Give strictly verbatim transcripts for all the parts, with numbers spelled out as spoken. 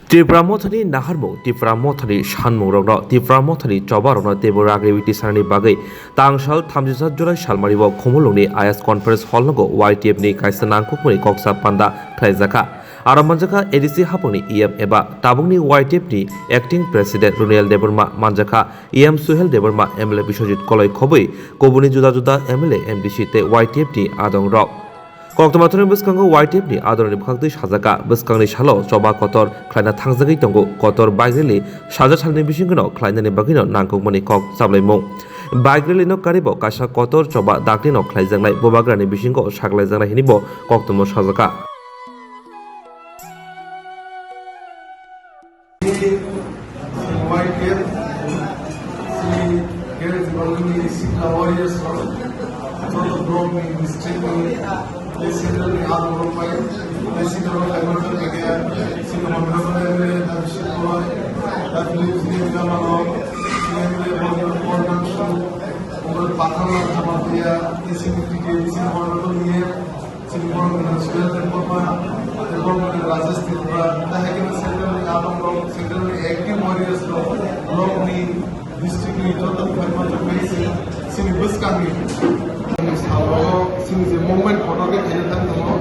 Tipra Mothani naharmung, Tipra Mothani sanmungrokno, Tipra Mothani chobarokno teibo ragriwi tisarni bagwi tangsal thamjisa July salmani bo Khumulwngni I S Conference Hall nogo Y T F ni kaisa nangkukmani koksa panda khlaijakha. Aro manjakha A D C haphangni E M eba tabukni Y T F ni Acting President Runiel Debbarma, manjakha E M Suhel Debbarma, M L A Biswajit Koloi khobwi kubuni juda juda M L A, M D C tei Y T F ni adongrok. Koktwma thani bwskango Y T F ni adongrokni bwkhaktwi sajaka, bwskangni salo choba kotor khlaina thangjagwi tongo. Kotor bike rally sajak salni bisingno khlainani bagwino nangkukmani kok chablaimung. Bike rally no karibo kaisa kotor choba dakti no khlaijaknai bubagrani bisingo saklaijaknai hinwi bo koktwma sajaka. Y T F, sini Greater Tipraland ni Sikla Warriors rok, joto block ni, district ni, tei central ni adongrok bai, tei sini oro kaitor khe sini honorable M L A Dharmeshwar Koloi, Dharmeshwar Gama rok, M L A Borjan Borjan Shu, Honorable Patharlal Jamatia, tei sini T T A D C honorable E M, Sini borok ni Sudhir Debbarma, tei borok ni Rajesh Tripura, tei hai khe central ni adongrok, central ni active warriors rok, block ni, district ni joto ni phaima tongwi se, sini bwskang ni. Salo sini je movement photo khe khaina thang tongo,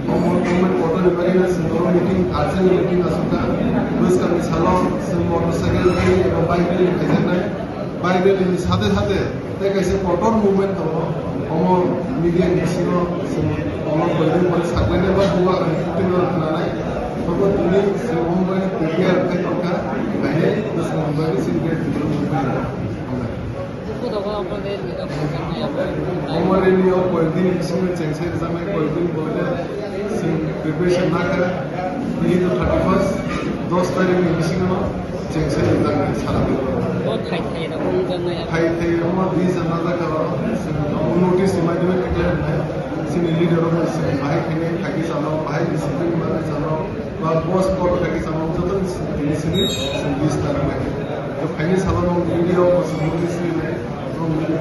o movement photo ni bagwi no sini oro meeting, urgent meeting aswk kha, bwskang ni salo chwng motorcycle rally eba bike rally khaijaknai. Bike rally ni sate sate tei kaisa kotor movement tongo, omo media ni bisingo chwng omo building bai saklainai ba bubagrani khuktwino khwnanai. Omo tini chwng omo bai prepare khai tongkha, haino bwskango bagwi chini great movement tongo. Omo rally o koyekdin ni bisingo chengse rwjaknai, koyekdin bolte chwng preparation nakha, tini to thirty first, dos tarikh ni bisingo. Chengse rijak sara. O thai thai rok wngjaknai. Thai thai rok ma di jana jaka rok. Notice ni madhyame declare nai. Chini leader rok chini bahai khainai thagi chano, bahai discipline ni bagwi chano, ba boss code thagi chano, joto ni chini chini chini list nai. To khainai salo no media rok chini notice rinai,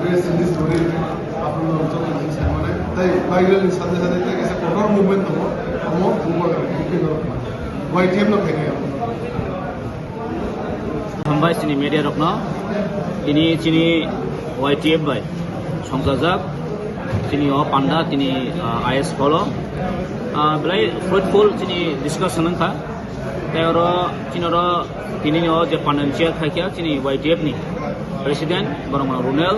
press release rwi rinai, aphuru no joto ni sai manai. Tai viral ni sate sate tai kaisa kotor movement tongo, omo bubagra, bubagra. Y T F no khainai. Hambai chini media rokno, tini chini Y T F bai songchajak, chini o panda, tini, ah, I S Hall o, ah, belai fruitful chini discussion wngkha. Tei oro chini oro tini o je panda ni chair khaikha chini Y T F ni president borok mano Runel,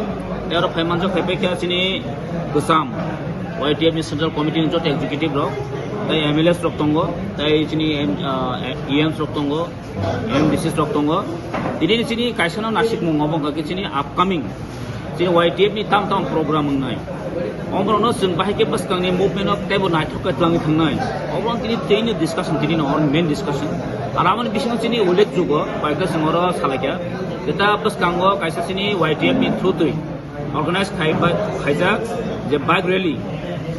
tei oro phai manjak phai paikha chini bwsam Y T F ni central committee ni joto executive rok, tei M L As rok tongo, tei chini, em, ah, E Ms rok tongo. M D Cs rok tongo. Tini chini kaisa no nasikmung obo wngkha khe chini upcoming chini Y T F ni tam tam program wngnai. Omorokno chwng bahai khe bwskangni movement no teibo naithok khe twlangwi thangnai. Obo tini tini discussion, tini no main discussion. Ar aboni bisingo chini ullekh jugo, kaisa chwng oro salaikha. Jeta bwskango kaisa chini Y T F ni through twi organize khai bai, khaijak je bike rally,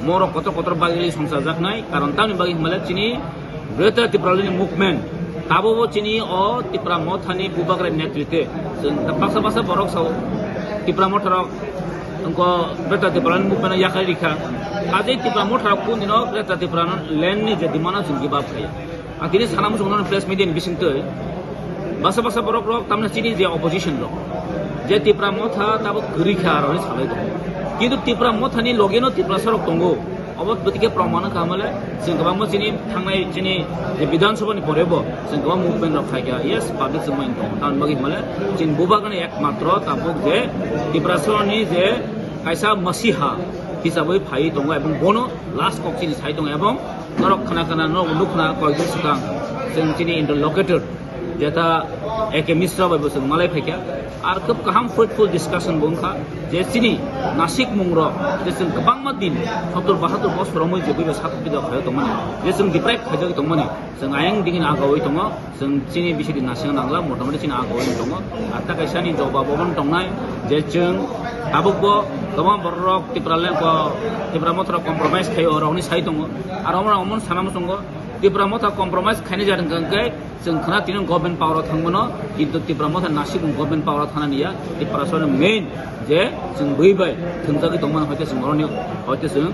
morok kotor kotor bike rally songchajaknai, karon tamni bagwi hwnba le chini Greater Tipraland ni movement tabukbo chini o Tipra Motha ni bubagra ni netritwe chwng baksa baksa borok sao Tipra Motha rok wngkha Greater Tipraland ni movement no yakarwi rikha. Ajai Tipra Motha rok kundino Greater Tipraland ni je demand no chwng give up khaiya. Ang tini sana muchung nono press media ni bisingtwi baksa baksa borok rok tamni chini je opposition rok je Tipra Motha tabuk kwrwi kha aro hinwi salai tongo. Kintu Tipra Motha ni loge no Tiprasa rok tongo. Obo bwtwi khe proman wngkha hamale chwng kwbangma chini thangnai chini je Bidhan Sabha ni pore bo chwng kwbang movement rok khai kha. Yes, public chwng bai tongo. Tamni bagwi hamale chini bubagra ni ekmatro tabuk je Tiprasa ni je kaisa masiha hisabwi phaiwi tongo ebong bono last kok chini sai tongo ebong norok khna khna norok nukna koikjak swkang chwng chini interlocutor jeta A K Misra bai bo chwng malai phaikha. Ar khub kaham fruitful discussion bo wngkha je chini nasikmung rok je chwng kwbangma din sottor bahattor bosor romwi je buibai sathok pida khaio tongmani je chwng deprive khaijagwi tongmani chwng ayang digini agawi tongo. Chwng chini bisidi nasing nangla, motamoti chini agoi tongo. Ar ta kaisa ni jobab obo tongnai je chwng tabukbo kwbang borok rok Tipra le-, ko Tipra Motha rok compromise khaio, rokni sai tongo. Ar omo, omo sana muchungo Tipra Motha compromise khaini jat hwnkhe chwng khna tini government power o thangmano, kintu Tipra Motha nasik government power o thana niya. Tipra sor main je chwng bui bai thwngjagwi tongmani hoite chwng oroni hoite chwng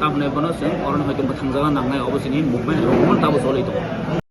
tamni bono chwng oroni hoite bwthangjagna nangnai, obo chini movement ebo tabuk cholwi tongo.